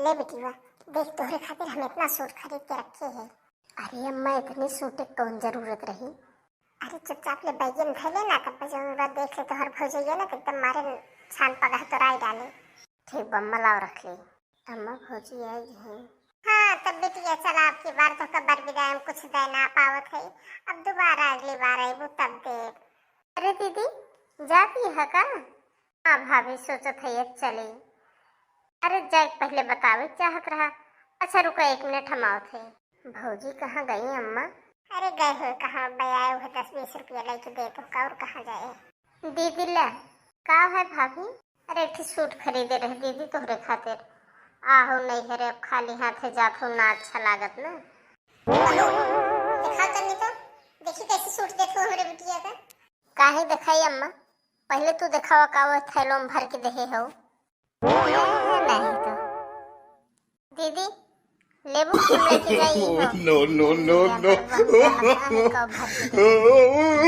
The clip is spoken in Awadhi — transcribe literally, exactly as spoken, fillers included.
ले बिटिया, देख तोहरे खातिर हम इतना सूट खरीद के रखे हैं। अरे अम्मा, इतनी सूट के कौन जरूरत रही? अरे चुपचाप ले बैगे में धइले ना, तब जौन बा देख ले तोहर भौजइया ना, तो एकदम मारे छान पगह तोराई डाले। ठीक बा अम्मा, लाओ रख ले। अम्मा भौजी आई हैं। हाँ तब बिटिया चला, अब की बार तो कबर विदाई में कुछ दे ना पावत है, अब दोबारा अगली बार अइबू तब देब। अरे दीदी, जाती है का? हाँ भाभी, सोचत है ये चली। अरे जाए के पहले बतावे के चाहत रहा। अच्छा रुका, एक मिनट हम आवत है। भौजी कहाँ गई अम्मा? अरे गए हुए कहाँ, बे आए हुए दस बीस रुपया लेके दे तो का, और कहाँ जाए? दीदी ले, का है भाभी? अरे एक ठे सूट खरीदे रहे दीदी तोहरे खातिर। आहो नहीं है रे, अब खाली हाथे जात हो ना अच्छा लागत ना। दिखाओ तनी तो, देखी कैसे सूट देत हो हमरे बिटिया का। काहे देखाई अम्मा, पहले तू देखावा का वो थैलो में भर के देहे हो। नहीं तो दीदी लेबू कि हम लेके जाई हो? No, no, no, no। कब भर के देहे?